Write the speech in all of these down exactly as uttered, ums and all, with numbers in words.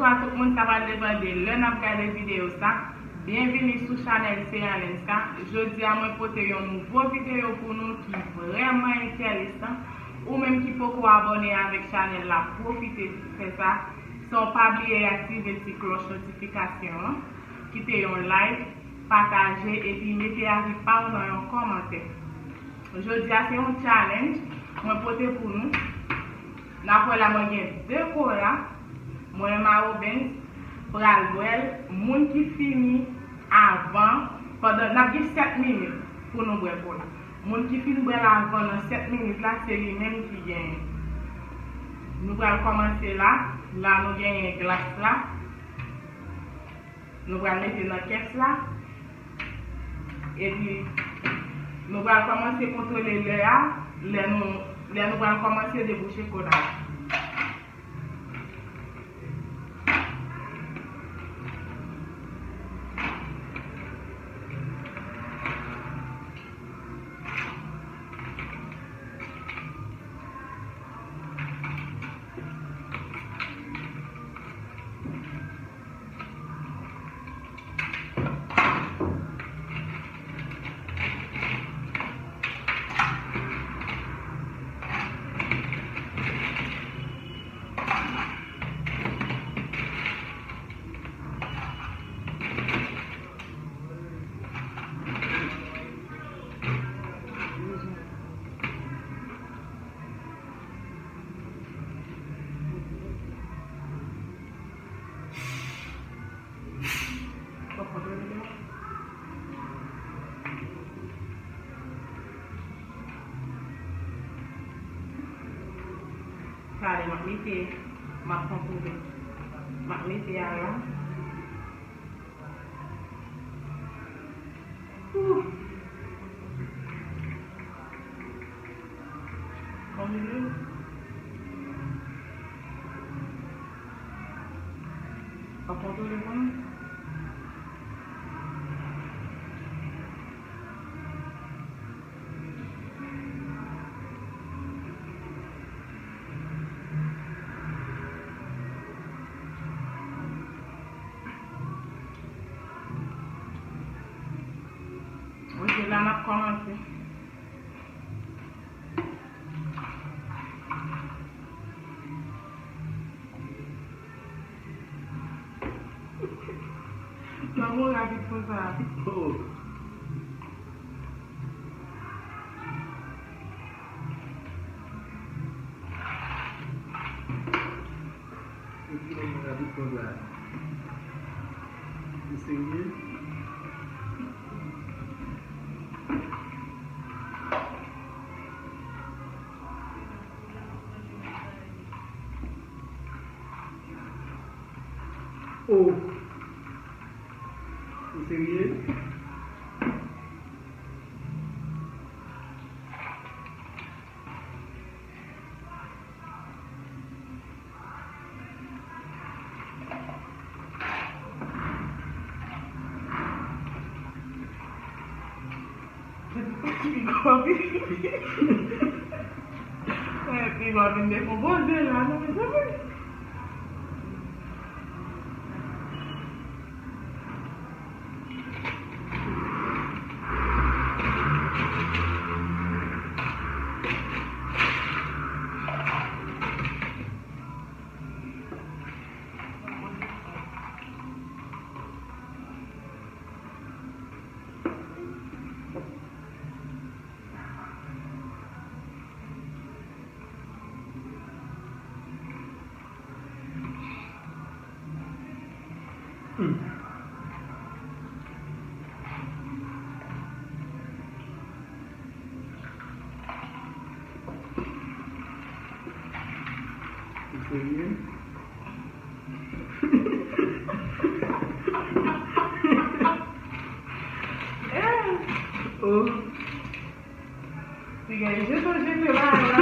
Bonswa tout moun, sa pral depande lè n ap gade videyo sa. Byenvini sou chanèl Seya Lenska. Jodi a mwen pote yon nouvo videyo pou nou ki vrèman enteresan. Ou menm ki poko abòne avèk chanèl la, pwofite fè sa. San w pa bliye aktive ti klòch notifikasyon an. Kite yon like, pataje epi mete avi pa w nan yon kòmantè. Jodi a se yon challenge mwen pote pou nou. N ap wè la mwen gen de kola. Mwen Mawobens pral bwè l. Moun ki fini avan, pandan n ap gen sèt minit pou nou bwè kola. Moun ki fin bwè l avan nan sèt minit la, se li menm ki genyen. Nou pral kòmanse la. La nou genyen glas la. Nou pral mete nan kès la. Epi, nou pral kòmanse kontwole lè a, lè nou, lè nou pral kòmanse debouche kola. Gade, m ap mete, m ap kontwole. M ap mete a la. Ooh. Kòm li ye. Pa kontwole mwen. Ok, la n ap kòmanse. Kòman w rapid konsa? Oh. Epi lè mwen rapid konsa. Ou serye? Oh. Ou serye? Piga vin dekonpoze la, non, mezanmi. Hmm. Ou serye? Oh. Piga, je te jete la, la.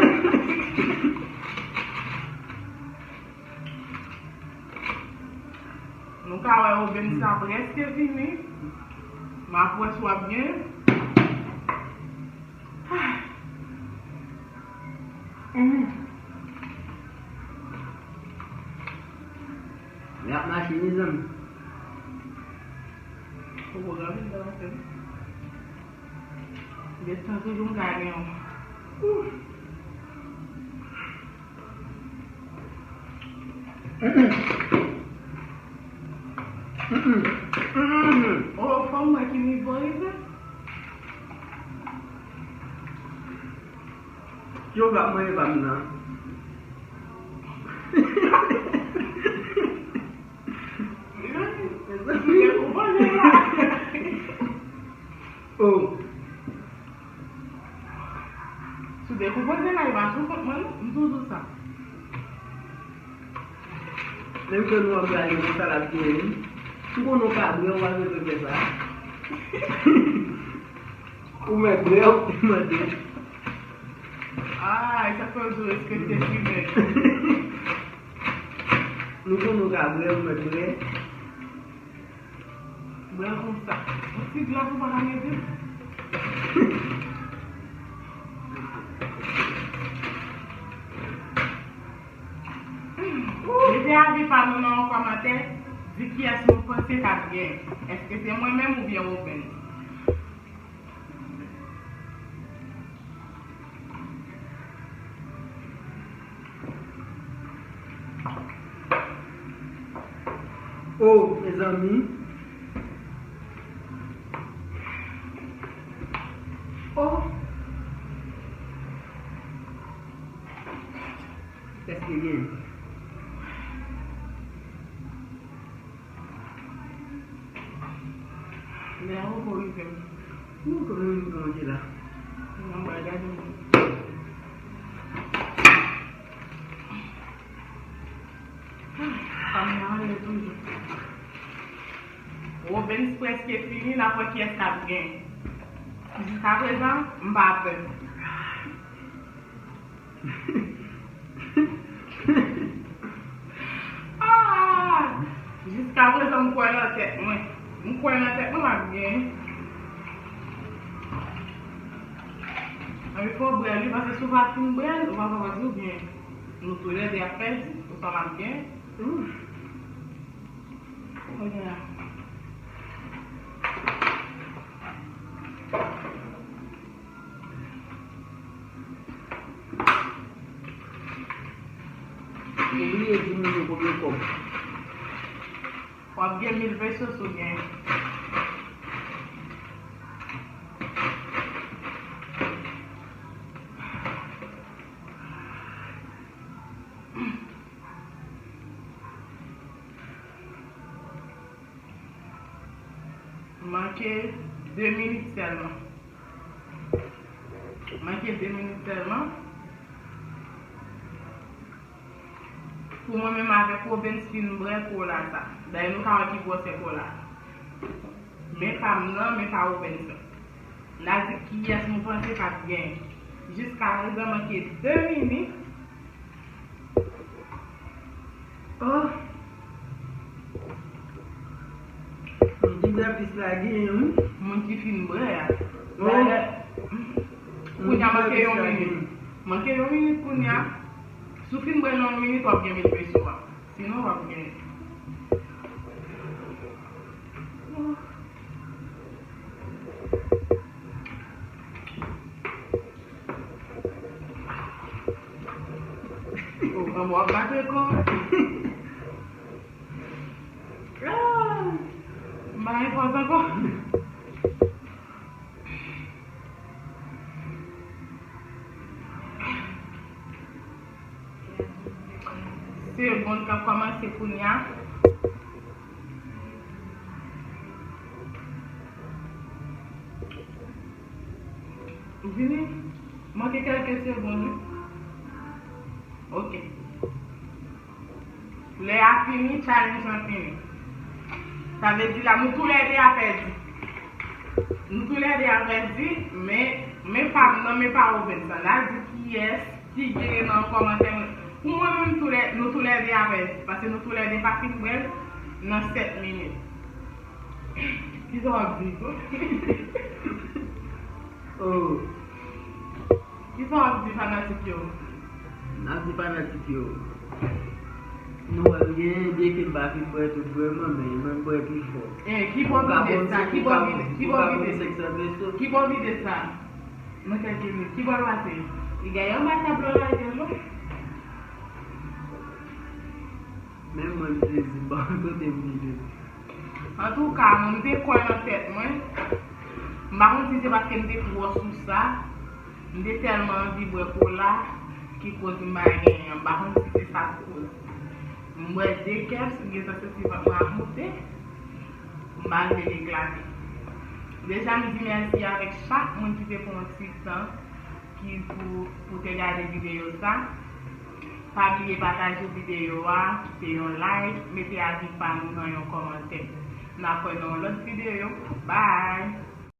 Nou ka wè obenn sa prèske fini. M ap wè si w ap gen. Mm. Ya, Mezanmi. Ou poko anvi dan anfen. Gen tan toujou m ka gen yon. Ouf. Mm-mm. Mm-mm. Mm-mm. Oh, fò m wè ki nivo rive. Yo va mwen pa m nan. Mezanmi. Ou te konpoze la. Oh. Si w te konpoze la, e pa sou kont mwen, non. M toujou sa. Menm ke nou ap gade konsa l ap genyen. M konnen w ka bwè, w pa bezwen fè sa. Ou mèt bwè, ou mèt bwè. Ah, e sa k fè yo di w respekte ti nèg. Nou konnen w ka bwè, ou mèt bwè. Bwè konsa. Yon ti glas ou pa ka mete? Mete avi pa nou nan yon kòmantè, di kiyès nou panse k ap genyen. Èske se mwen menm oubyen Robens? Oh, mezanmi. Oh. Prèske gen. Lè a poko rive m. Nou konnen nou konnen ki la. Mwen bay gade mwen. Fanm nan ale toujou. Robens prèske fini, n ap wè kiyès k ap gen. Jiskaprezan, m pa pè. Ah! Jiskaprezan, m kwè nan tèt mwen. M kwè nan tèt mwen, m ap gen. Anvi fè w bwè li, paske si w pa fin bwè l, ou pa ka di w gen. Nou toulède ap pèdi, ou sa m ap gen. Ouf. Kounye a. Ou bliye di moun yo konbyen kòb. W ap gen mil pesos ou gen. Manke de minit sèlman. Manke de minit sèlman. Pou mwen menm avèk Robens fin bwè kola sa. Dayè nou ka wè ki gwosè kola. Men pa m nan, men pa Robens nan. N a di kiyès nou panse k ap genyen. Jiskaprezan manke de minit. Oh. Moun ki bwè plis la genyen, wi. Moun ki fin bwè a. Oh. Dayè, kounye a manke yon minit. Manke yon minit kounye a. Si w fin bwè nan yon minit, w ap gen mil peso a. Sinon, w ap gen. Oh. Oh, manman w ap bat rekò. Ah! M pa gen fòs ankò. Segonn k ap kòmanse kounye a. Vini. Manke kèlke segonn, wi. Ok. Lè a fini, challenge lan fini. Sa vle di la, nou toulède a pèdi. Nou toulède a pèdi, men, men pa m nan, men pa Robens nan. N a di kiyès ki genyen nan kòmantè mwen. Pou mwen menm, toulè, nou toulède a pèdi. Paske nou toulède pa fin bwè l nan sèt minit. Kisa w ap di? Oh. Kisa w ap di fanatik yo? N ap di fanatik yo. Nou wè l gen byen ke m pa fin bwè tout vrèman, men mwen bwè pi fò. Eh, ki bò vide sa? Ki bò vide? Ki bò vide? Senk san peso. Ki bò vide sa? Nan kèk minit. Ki bò l pase? Li gen yon matablo la, gen lò. Menm mwen m sezi, m pa konn kote m vide. Antouka, mwen m te kwè nan tèt mwen. M pa konn si se paske m te twò sou sa. M te tèlman anvi bwè kola ki koz m pa genyen. M pa konn si se sa k koz. M bwè de kèps, m gentan santi vant mwen ap moute. M pa vle l eklate. Deja, m di mèsi avèk chak moun ki te pran yon ti tan ki pou, pou te gade videyo sa. Pa bliye pataje videyo a, kite yon like, mete avi pa nou nan yon kòmantè. N a kwè nan yon lòt videyo. Bye!